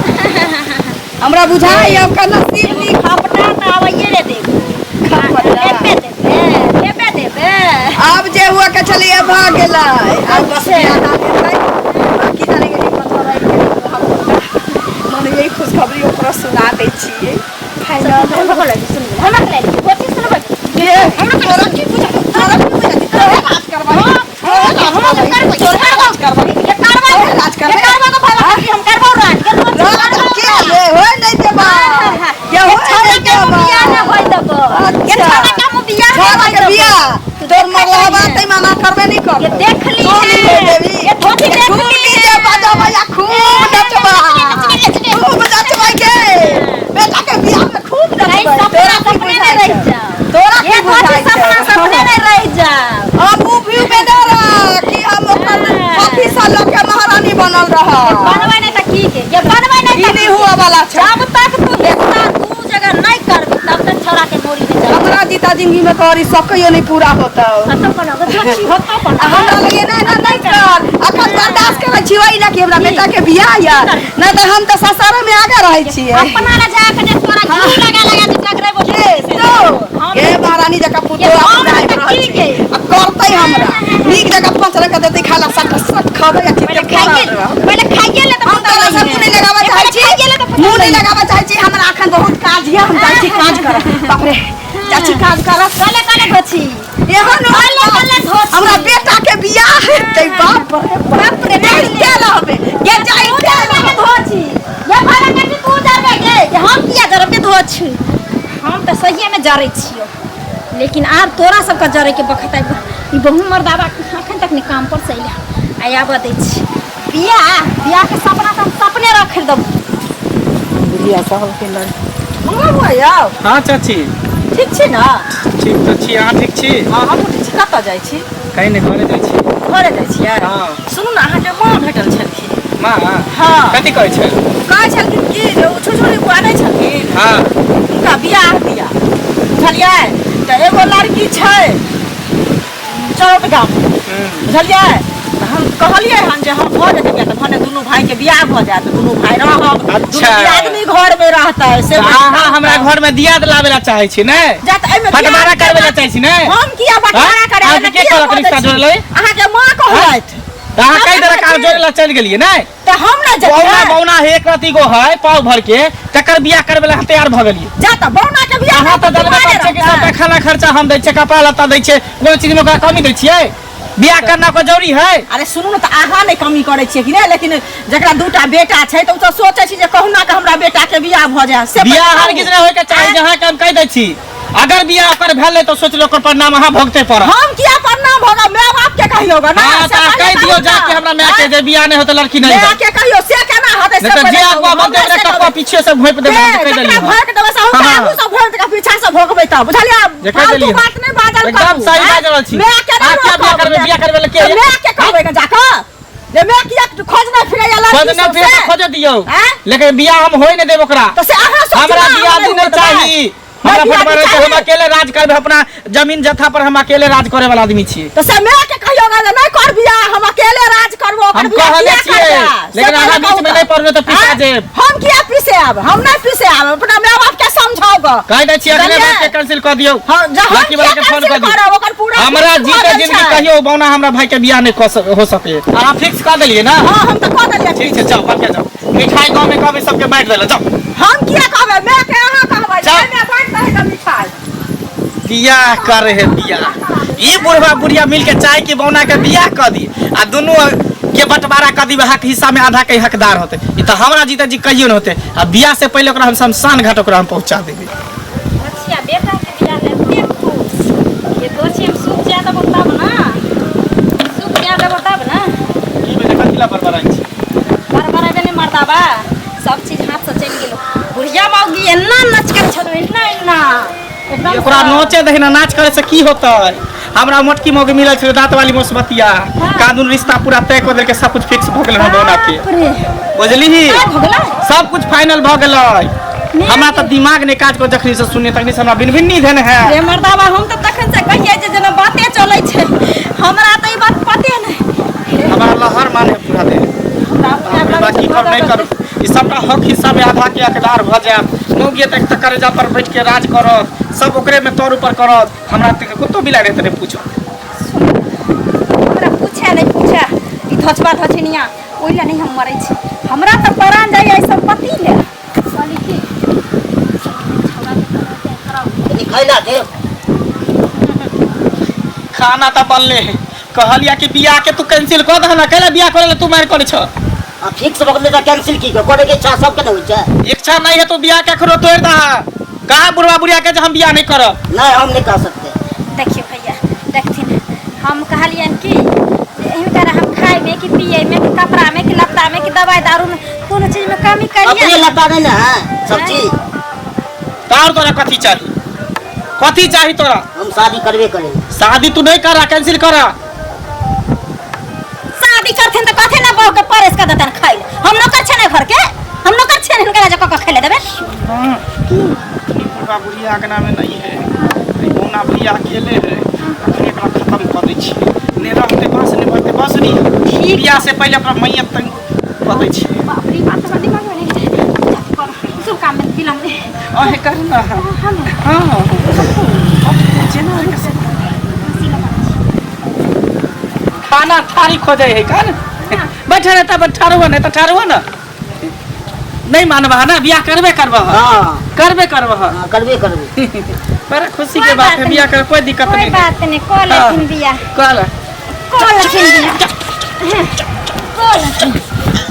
[SPEAKER 2] हमरा बुझाइ ओकर नसीब नीक
[SPEAKER 1] खपटा तऽ आबैये रे देबो
[SPEAKER 2] खपटा।
[SPEAKER 1] देबे देबे देबे देबे
[SPEAKER 2] आब जे हुआ के छलैया भऽ गेलै आब बस बियाह दान हेतै बाकी जाने गेलियै कतऽ रहि गेलै मन यही खुशखबरी ओकरो सुना दै छियै फाइनल
[SPEAKER 1] हमरा के ले गोची सुनबै
[SPEAKER 2] ये तोरा की बुझा तोरा की बुझा तोरे राज करबै तोरे राज करबै तोरे राज करबै
[SPEAKER 1] ये करबै
[SPEAKER 2] तोरे राज करबै
[SPEAKER 1] ये करबै तो भाई हम करबौ राज के
[SPEAKER 2] राज के ये होय नहीं देबा ये होय नहीं देबा
[SPEAKER 1] बियाह ना होय देबो ये
[SPEAKER 2] अच्छा।
[SPEAKER 1] छोड़ा के हम बियाह ना
[SPEAKER 2] छोड़ा
[SPEAKER 1] होय
[SPEAKER 2] के
[SPEAKER 1] देबो
[SPEAKER 2] बियाह तोर मरलहबा तै मना करबे नहीं
[SPEAKER 1] ये
[SPEAKER 2] करतौ
[SPEAKER 1] देख ली
[SPEAKER 2] तू नहीं
[SPEAKER 1] है।
[SPEAKER 2] देबी
[SPEAKER 1] ये धोती देख
[SPEAKER 2] खूब
[SPEAKER 1] ली
[SPEAKER 2] डीजे बजाबै आ खूब नचबा खूब नचबै के बेटा के बियाह में खूब
[SPEAKER 1] नहीं
[SPEAKER 2] नचबै
[SPEAKER 1] सपना
[SPEAKER 2] तोरा की
[SPEAKER 1] सपने में
[SPEAKER 2] बुझाइ
[SPEAKER 1] रह
[SPEAKER 2] छौ
[SPEAKER 1] जाओ
[SPEAKER 2] तोरा
[SPEAKER 1] ये
[SPEAKER 2] की
[SPEAKER 1] धोती
[SPEAKER 2] बुझाइ
[SPEAKER 1] सपना
[SPEAKER 2] छौ
[SPEAKER 1] सपने में रह जाओ
[SPEAKER 2] हम उ व्यू में न रह कि हम ओकर ऑफिस लऽ के महारानी बनल रह
[SPEAKER 1] बनबै नहीं त की के ये बनबै नहीं
[SPEAKER 2] ई
[SPEAKER 1] त
[SPEAKER 2] नहीं हुआ वाला छै
[SPEAKER 1] जब तक तू हिस्सा दू जगह नहीं करबी तब तक छोरा के मोरी में चल
[SPEAKER 2] हमरा जीता जिंदगी में तोरी सकैयो नहीं पूरा होतौ
[SPEAKER 1] खत्म बना धोती होता
[SPEAKER 2] आ
[SPEAKER 1] बना
[SPEAKER 2] हमरा लगे नहीं ना नहीं कर अखन बर्दाश्त करै छी ओहि लए कि हमरा बेटा के बियाह या नहीं तऽ हम तऽ ससुर में आगे रहै छियै
[SPEAKER 1] अपना ला जा के जे तोरा घी लगा लगा के टकरेबो
[SPEAKER 2] के तो के महारानी जकाँ
[SPEAKER 1] ये
[SPEAKER 2] पुतोह
[SPEAKER 1] हम
[SPEAKER 2] अपना आबि
[SPEAKER 1] तऽ
[SPEAKER 2] रहल
[SPEAKER 1] की
[SPEAKER 2] छै
[SPEAKER 1] के?
[SPEAKER 2] आ करतै हमरा नीक जकाँ पाँच रंग के देतै खाला सट सट खबै आ
[SPEAKER 1] पहिले
[SPEAKER 2] चित्ते
[SPEAKER 1] खाइए पहिले खाइए ले
[SPEAKER 2] हम तोरा से मुँह नहीं लगाबऽ चाहै छी मुँह नहीं लगाबऽ चाहै छी हमरा अखन बहुत काज यऽ हम जाइ छी काज करऽ बाप रे जाइ छी काज करऽ
[SPEAKER 1] कले कले धोछी
[SPEAKER 2] एहन
[SPEAKER 1] कले कले धोछी
[SPEAKER 2] हमरा बेटा के बियाह हेतै बाप रे
[SPEAKER 1] बाप रे
[SPEAKER 2] जाइते रहबै गे जाइते
[SPEAKER 1] के धोछी ये भाड़ा कथी तू जरबे गे जे हम किया जरब के धोछी हम तऽ सहिए में जरै छियो लेकिन आब तोरा सबके जरै के बखत आबि गेल। ई बहु मर्दाबा अखन तक नहि काम पर से अइले आ आबऽ दै छी बियाह बियाह के सपना तऽ हम सपने रख देबो
[SPEAKER 5] बुढ़िया साहब के लड़की
[SPEAKER 2] मंगला बुआ यौ
[SPEAKER 3] हाँ चाची
[SPEAKER 5] ठीक छी ने
[SPEAKER 3] ठीक तऽ छी अहाँ ठीक छी
[SPEAKER 5] हँ हमहूँ ठीक छी कतऽ जाइ छी
[SPEAKER 3] कहीं नहि घरे जाइ छी
[SPEAKER 5] घरे जाइ छियै
[SPEAKER 3] हँ।
[SPEAKER 5] सुनू ने अहाँके माँ भेटल छलखिन
[SPEAKER 3] माँ
[SPEAKER 5] हँ।
[SPEAKER 3] कथी कहै छै
[SPEAKER 5] कहै छलखिन कि जे ओ छुछुरी बुआ नहि छलखिन
[SPEAKER 3] हँ
[SPEAKER 5] हुनका बियाह दिया बुझलियै तऽ एगो लड़की छै चौक गाम बुझलियै तऽ हम कहलियै हन जे हँ भऽ जेतै बियाह तऽ भने दुनू भाईके बियाह भऽ जायत दुनू भाई रहब दुनू
[SPEAKER 3] अच्छा।
[SPEAKER 5] आदमी घरमे रहतै से
[SPEAKER 3] अहाँ हमरा घर में दियाद लाबे ला चाहे छी ने
[SPEAKER 5] जा तऽ एहिमे
[SPEAKER 3] बंटवारा करबे ला चाहे छी ने
[SPEAKER 5] हम किया बंटवारा
[SPEAKER 3] हाँ?
[SPEAKER 5] करे
[SPEAKER 3] अहाँके के कहलक रिश्ता जोड़लै?
[SPEAKER 5] अहाँके माँ कहलथि
[SPEAKER 3] तऽ अहाँ कई तरह काज जोड़े ला चलि गेलियै ने
[SPEAKER 5] तऽ हम ने
[SPEAKER 3] बौना
[SPEAKER 5] जेबै
[SPEAKER 3] बौना हे एक रति गो है पाव भर के तकर बियाह करबे ला तैयार भऽ गेलियै
[SPEAKER 5] जा तऽ बौना के बियाह
[SPEAKER 3] अहाँ तऽ जानबे करै छियै कि सबटा खाना खर्चा हम दै छियै कपड़ा लत्ता दै छियै कोनो चीज में ओकरा कमी दै छियै बियाह करना को जरूरी है
[SPEAKER 5] अरे सुनू ने तऽ अहाँ नहि कमी करै छियै कि नहि लेकिन जकरा दूटा बेटा छै तऽ ओ तऽ सोचै छै जे कहुना के हमरा बेटा के बियाह भऽ जाय से
[SPEAKER 3] बियाह
[SPEAKER 5] बताउ।
[SPEAKER 3] हरगिज नहि होय के चाही जहाँ के हम कहि दै छी अगर बियाह ओकर भेलै तऽ सोच लो ओकर परिणाम अहाँ भोगते पड़त
[SPEAKER 5] हम किया प्रणाम होगा माय बाप के कहियो गा ना
[SPEAKER 3] हाँ
[SPEAKER 5] से
[SPEAKER 3] तऽ अहाँ
[SPEAKER 5] पहिले
[SPEAKER 3] कहि दियौ
[SPEAKER 5] कहू
[SPEAKER 3] जाके
[SPEAKER 5] ना।
[SPEAKER 3] हमरा माय के जे बियाह नहि होतै लड़की नहि
[SPEAKER 5] माय
[SPEAKER 3] हेतै
[SPEAKER 5] के कहियो से केना होतै से
[SPEAKER 3] नहि तऽ
[SPEAKER 5] पहिले
[SPEAKER 3] जे
[SPEAKER 5] कहू।
[SPEAKER 3] अगुआ
[SPEAKER 5] हमरा
[SPEAKER 3] बनतै
[SPEAKER 5] से
[SPEAKER 3] ओकरा
[SPEAKER 5] कहबै।
[SPEAKER 3] टकुआ पीछे से घोपि देबै हम तऽ
[SPEAKER 5] के
[SPEAKER 3] कहि
[SPEAKER 5] जकरा
[SPEAKER 3] देलियै हँ।
[SPEAKER 5] भोग देबै से हुनका
[SPEAKER 3] हाँ।
[SPEAKER 5] आगू से भोग के पीछा से भोगबै तऽ बुझलियै
[SPEAKER 3] जे कहि
[SPEAKER 5] फालतू
[SPEAKER 3] देलियै।
[SPEAKER 5] बात नहि बाजल
[SPEAKER 3] एकदम
[SPEAKER 5] करू,
[SPEAKER 3] सही
[SPEAKER 5] आँय?
[SPEAKER 3] बाजि रहल छी।
[SPEAKER 5] माय के नहि
[SPEAKER 3] अहाँ किया बियाह
[SPEAKER 5] रोकब,
[SPEAKER 3] करबै? बियाह करबै लए के?
[SPEAKER 5] तऽ माय के कहबै गे जाकऽ जे माय किया खोजने फिरैया लड़की
[SPEAKER 3] खोजने
[SPEAKER 5] सब
[SPEAKER 3] फिर
[SPEAKER 5] से?
[SPEAKER 3] खोज दियौ
[SPEAKER 5] आँय?
[SPEAKER 3] लेकिन बियाह हम होय नहि देब ओकरा
[SPEAKER 5] तऽ से अहाँ सोचू
[SPEAKER 3] हमरा
[SPEAKER 5] ना,
[SPEAKER 3] बियाह
[SPEAKER 5] हम
[SPEAKER 3] नहि
[SPEAKER 5] नहि
[SPEAKER 3] चाही हमरा
[SPEAKER 5] बियाह
[SPEAKER 3] फटबा रहै छै,
[SPEAKER 5] चाही।
[SPEAKER 3] हम अकेले राज करबै अपना जमीन जथा पर हम अकेले राज करे वाला आदमी छियै
[SPEAKER 5] तऽ से माय के कहियो गे जे नहि कर बियाह हम अकेले राज करबो ओकर
[SPEAKER 3] हम
[SPEAKER 5] बियाह
[SPEAKER 3] कहने
[SPEAKER 5] किया
[SPEAKER 3] छियै,
[SPEAKER 5] करबै? से
[SPEAKER 3] लेकिन अहाँ
[SPEAKER 5] पहिले
[SPEAKER 3] बीच में
[SPEAKER 5] कहू
[SPEAKER 3] नहि
[SPEAKER 5] तऽ।
[SPEAKER 3] पड़बै तऽ पिसा
[SPEAKER 5] आँय?
[SPEAKER 3] जायब।
[SPEAKER 5] हम किया पीसे आब हम नहि पीसे आब अपना माय बाप के समझाउ ग
[SPEAKER 3] कहि दै छियै अखने
[SPEAKER 5] बुझलियै?
[SPEAKER 3] बात के कैंसिल कऽ दियौ
[SPEAKER 5] हाँ, जहाँ
[SPEAKER 3] लड़की वाला के
[SPEAKER 5] किया
[SPEAKER 3] फोन कऽ
[SPEAKER 5] कैंसिल
[SPEAKER 3] दियौ
[SPEAKER 5] करब, ओकर पूरा
[SPEAKER 3] हमरा
[SPEAKER 5] फिक्स भऽ
[SPEAKER 3] जीते
[SPEAKER 5] गेल
[SPEAKER 3] जिंदगी
[SPEAKER 5] छै।
[SPEAKER 3] कहियो बौना हमरा भाई के बियाह नहि कऽ हो सके अहाँ फिक्स कऽ देलियै ना
[SPEAKER 5] हाँ हम तऽ कऽ देलियै
[SPEAKER 3] ठीक छै जाउ बढ़िया जाउ मिठाई गाँव में कहबै सबके बाँटि दै लए जाउ
[SPEAKER 5] हम किया कहबै माय के अहाँ कहबै
[SPEAKER 3] जाउ।
[SPEAKER 5] माय बाँटि दही तऽ मिठाई
[SPEAKER 3] बियाह करे है बियाह ई बुढ़वा बुढ़िया मिलके चाहे कि बौना के बियाह कऽ दी आ दुनू के बंटवारा कऽ दी हक हिस्सा में आधा के हकदार होते ई तऽ हमरा जीते जी कहियो न होते आ बियाह से पहले ओकरा हम शमशान घाट ओकरा हम पहुंचा देबै
[SPEAKER 1] अच्छा बेटा के बियाह ले एते खुश ये दोछी हम सूख जा देबो तब ना सूख जा देबो तब ना
[SPEAKER 3] की भेलै कथी ला बड़बड़ाइ छी
[SPEAKER 1] बड़बड़ेबे नहि मर्दाबा सब चीज हाथ से चलि गेलो बुढ़िया मौगी एना नच के छलो एना एना एकदम
[SPEAKER 3] ओकरा नोचे दही ना नाच करे से की होतै हमरा मोटकी मौके मिलल छलै दांत वाली मोसबतिया कानून रिश्ता पूरा तय कऽ देलकै सब कुछ फिक्स भऽ गेलै हमर बौना के
[SPEAKER 1] बाप रे
[SPEAKER 3] बुझलिही
[SPEAKER 1] तय भऽ गेलै?
[SPEAKER 3] सब कुछ फाइनल भऽ गेलै हमरा तऽ दिमाग नहि काज कर जखनी से सुनने तखनी से हमरा बिनबिन्नी धेने है
[SPEAKER 1] रे मर्दाबा हम तऽ तखन से कहियै जे जेना बाते चलै छै हमरा तऽ ई बात पते नहि
[SPEAKER 3] हमरा लहर माने पूरा देह
[SPEAKER 1] हमरा अपने
[SPEAKER 3] बाप रे बा, की करू नहि करू ई सबटा हक हिस्सा में आधा के हकदार भऽ जायत मौगिए तक तऽ करेजा पर बैठ के राज करत सब ओकरे में तोर ऊपर करत हमरा तऽ कुत्तो बिलाइ रहतै नहि पूछो
[SPEAKER 1] हमरा पूछे नहि पूछे ई धोचबा धोचनिया ओहि लए नहि हम मरै छी हमरा तऽ परान जाइए एहि सम्पत्ति लए साली के
[SPEAKER 4] कनि खैला दे
[SPEAKER 3] खाना तऽ बनले है कहलिया कि बियाह के तू कैंसिल कऽ दह ना कैला बियाह करे ला तू मार करे छ
[SPEAKER 4] आ फिक्स भऽ गेलै तऽ कैंसिल की करे के इच्छा सबके ने होइ छै
[SPEAKER 3] इच्छा नहीं है तो बियाह के अखरो तोड़ दह कहा बुढ़वा बुढ़िया के जे हम बियाह नहीं करब
[SPEAKER 4] नहीं हम नहीं कह सकते
[SPEAKER 1] देखियौ भैया देखथिन हम कहलियनि कि जे हिनकर हम खाइमे कि पियैमे कि कपड़ामे कि लत्तामे कि दवाइ दारूमे कोनो चीजमे कमी
[SPEAKER 4] अपने
[SPEAKER 1] करियै
[SPEAKER 4] लत्ता नहीं ना है सब चीज
[SPEAKER 3] तार तोरा कथी चाही कथी चाही तोरा
[SPEAKER 4] हम शादी करबे करेंगे
[SPEAKER 3] शादी तू नहीं करा कैंसिल करा
[SPEAKER 1] शादी करथिन तऽ कथे ने बहू के परेश कऽ देतन खाइ लए हम नौकर छियै ने घर के हम नौकर छियै ने हिनकरा जे कऽ कऽ खाइ लए देबै
[SPEAKER 3] बुढ़वा बुढ़िया अंगना में नहीं है ई बौना बुढ़िया अकेले है अखने एकरा खत्म कऽ दै छियै ने रहते बाँस ने भरते बाँसुरी
[SPEAKER 1] ठीक।
[SPEAKER 3] बियाह से पहिले ओकरा मैयत तक कऽ दै छियै
[SPEAKER 1] बाप रे बाप हमरा दिमाग में नहीं छै जाके करू सब काम में विलम्ब नहि
[SPEAKER 3] अहे कर ना
[SPEAKER 1] हम
[SPEAKER 3] हाँ जेना खाना थारी खोजै है का ने बैठे रहता बस ठाढ़ हुआ नहीं तो ठाढ़ हुआ ना नहीं मानबा ना बियाह करबे करबा
[SPEAKER 4] हाँ
[SPEAKER 3] करबे करबा
[SPEAKER 4] हाँ करबे करबे
[SPEAKER 3] बड़ा खुशी
[SPEAKER 1] कोई
[SPEAKER 3] के बात
[SPEAKER 1] बात
[SPEAKER 3] है बियाह कर कोई दिक्कत
[SPEAKER 1] कोई
[SPEAKER 3] नहीं
[SPEAKER 1] बात नहीं कऽ लेथिन बियाह
[SPEAKER 3] कल
[SPEAKER 1] कऽ लेथिन बियाह कऽ लेथिन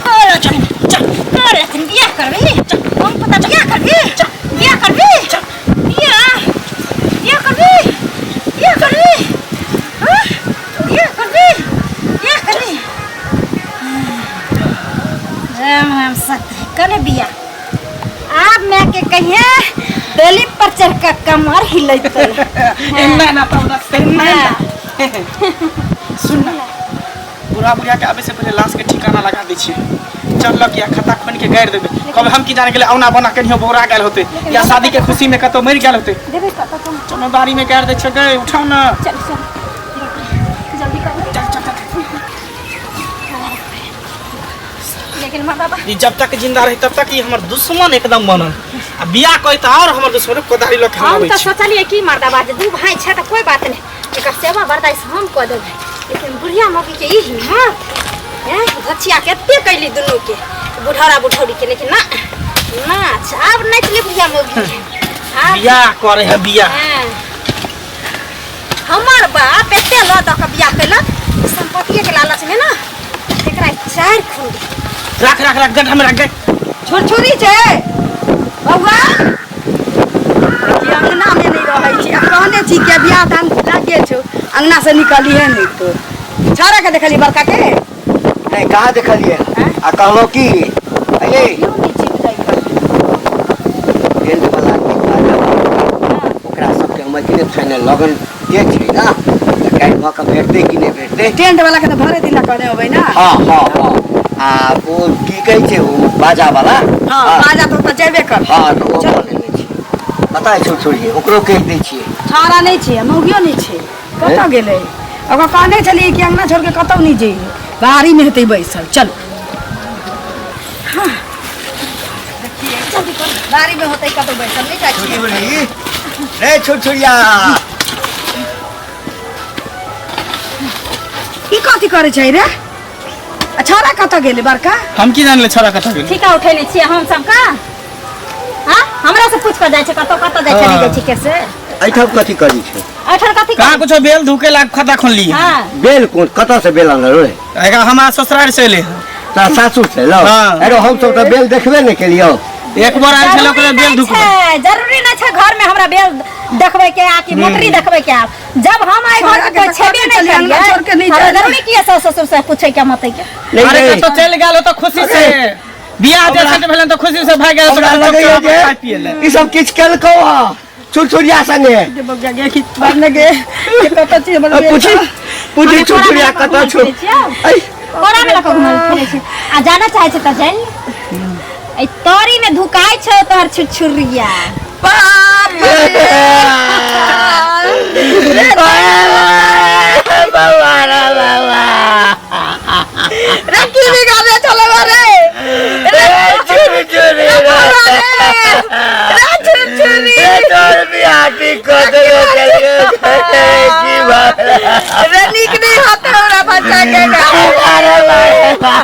[SPEAKER 1] कऽ लेथिन कऽ लेथिन बियाह करबी हम पता बियाह करबी बियाह करबी बियाह बियाह करबी बियाह करबी हाँ? बियाह करबी बियाह करबी राम राम सत्य कने बियाह आब मैं के कहिए डोली पर चढ़ के कमर हिलैते
[SPEAKER 3] एना ना तब रखते
[SPEAKER 1] हाँ।
[SPEAKER 3] सुन ना बुढ़ा बुढ़िया के आबे से पहले लाश के ठिकाना लगा दै छियै चल लग या खता खोन के गाड़ि देबै कब हम की जाने गेलै औना बना कनियो बौरा गेल होते या शादी के खुशी में कतौ मरि गेल होते
[SPEAKER 1] देबै कतऽ तुम
[SPEAKER 3] चलो बाड़ी में गाड़ि दै छै गए उठाउ ना
[SPEAKER 1] चल चल जल्दी करू
[SPEAKER 3] चल चल चल
[SPEAKER 1] लेकिन माँ बाबा
[SPEAKER 3] ई जब तक जिंदा रही तब तक ई हमर दुश्मन एकदम बनल आ बियाह करी तऽ और हमर दुश्मन कोदारी लऽ के
[SPEAKER 1] हम
[SPEAKER 3] आबै
[SPEAKER 1] तऽ
[SPEAKER 3] छै
[SPEAKER 1] सोचलियै कि मर्दाबा जे दू भाई छै तऽ कोई बात नहि एकर सेवा बर्दाश्त हम कऽ देबै लेकिन बुढ़िया मौगी के ई हिम्मत हैं घचिया कते कैली दुनू के बुढ़ौरा बुढ़ौरी के लेकिन ना नाच आब नाचले बुढ़िया मौगी के आब
[SPEAKER 3] बियाह करे है बियाह
[SPEAKER 1] हाँ। हमर बाप एते लऽ दऽ कऽ बियाह केलक सम्पत्तिये के लालच में ना एकरा चारि खुंडी
[SPEAKER 3] राख राख राख गड्ढा में राख गए
[SPEAKER 2] छुरछुरी छै बौआ कि अंगना में नहीं रहै छी आ कहने छी कि बियाह दान लागे छौ अंगना से निकलिहे नहीं तो छौड़ा के देखली बड़का के
[SPEAKER 4] नहीं कहाँ देखलिए आ कहलो की अये
[SPEAKER 2] क्यों नहीं चिप जाइ
[SPEAKER 4] टेंट वाला के बाजा वाला, ओकरा सबके हम अखने फाइनल लगन जे छै ना तऽ काल्हि भऽ कऽ भेटतै कि नहि भेटतै
[SPEAKER 2] टेंट वाला के तऽ भरे दिना कहने होबै ना
[SPEAKER 4] हाँ हाँ हाँ आ ओ की कहै छै ओ बाजा वाला
[SPEAKER 2] हाँ बाजा तऽ ओतऽ जेबे कर
[SPEAKER 4] हाँ तऽ ओ कऽ लेने छियै पता है छुरछुरिये ओकरो कहि दै छियै
[SPEAKER 2] छौड़ा नहि छै मौगियो नहि छै कतऽ गेलै ओकरा कहने छलियै कि अंगना छोड़ के कतौ नहि जइयै बाड़ी मे हेतै बैसल चल बाड़ी मे होतै कतौ बैसल नहि जाइ छियै
[SPEAKER 4] छुरछुरी रे छुरछुरिया
[SPEAKER 2] ई कथी करै छै रे आ छौड़ा कतऽ गेलै बड़का
[SPEAKER 3] हम की जानले छोरा कतऽ गेलै
[SPEAKER 1] ठीका उठेने छियै हम सब का हाँ हमरा से पूछ कऽ जाइ छै कतऽ कतऽ जाइ छै नहि जाइ छै के से
[SPEAKER 4] एहिठाम कथी करै छै
[SPEAKER 1] एहिठाम कथी
[SPEAKER 3] कहाँ कुछो बेल धुके लाग खता खोलली
[SPEAKER 1] हाँ
[SPEAKER 4] बेल कोन कतऽ से बेल आनल रे
[SPEAKER 3] एकरा हमरा ससुराल से एले
[SPEAKER 4] तोरा सासुर से लौ
[SPEAKER 3] हाँ।
[SPEAKER 4] अरे हम सब तऽ बेल देखबे नहि केलियौ
[SPEAKER 3] एक बार आयल छल ओकरा
[SPEAKER 1] जरूरी
[SPEAKER 3] बेल
[SPEAKER 1] नहि
[SPEAKER 3] धुकबै
[SPEAKER 1] छै जरूरी नहि छै घर में हमरा बेल देखबै के आ कि मोटरी देखबै के आब जब हम आइ घर
[SPEAKER 2] छोड़ा
[SPEAKER 1] में
[SPEAKER 2] के
[SPEAKER 1] कोई
[SPEAKER 2] तऽ
[SPEAKER 1] छेबे
[SPEAKER 2] कहने
[SPEAKER 1] नहीं
[SPEAKER 2] छलियै, अंगना
[SPEAKER 1] करियै
[SPEAKER 2] छोड़ के नहि
[SPEAKER 1] हमरा
[SPEAKER 2] जाय।
[SPEAKER 1] जरूरी की है सास ससुर से पूछे के मत के
[SPEAKER 4] नहीं
[SPEAKER 3] अरे
[SPEAKER 4] नहीं
[SPEAKER 3] कतौ चलि गेल तो खुशी से बियाह जैसे भेलन तो खुशी से भाग गेल
[SPEAKER 4] हमरा लगैया
[SPEAKER 3] खाय पिए
[SPEAKER 4] जे
[SPEAKER 3] ले
[SPEAKER 4] ई सब किछु केलकौ हँ छुरछुरिया संगे
[SPEAKER 2] गे बौआ गे कि बार गे कतऽ छी हमर
[SPEAKER 3] आ, पूछी पूछी छुरछुरिया कतऽ छौ ऐ
[SPEAKER 1] कोरा में लऽ कऽ घुमल फिरै छै आ जाना चाहै छै तऽ जानि ले। एहि तरी में धुकाइ छौ तोहर छुरछुरिया
[SPEAKER 2] बाप रे
[SPEAKER 4] बाबा रे बाबा
[SPEAKER 2] रे की बिगाड़े चलबा रे
[SPEAKER 4] रे छुरछुरी रे
[SPEAKER 2] रे छुरछुरी
[SPEAKER 4] रे तोर बियाह ठीक कऽ देलो की बात
[SPEAKER 2] रे नीक नहीं होता हमरा बच्चा के
[SPEAKER 4] अरे बाबा।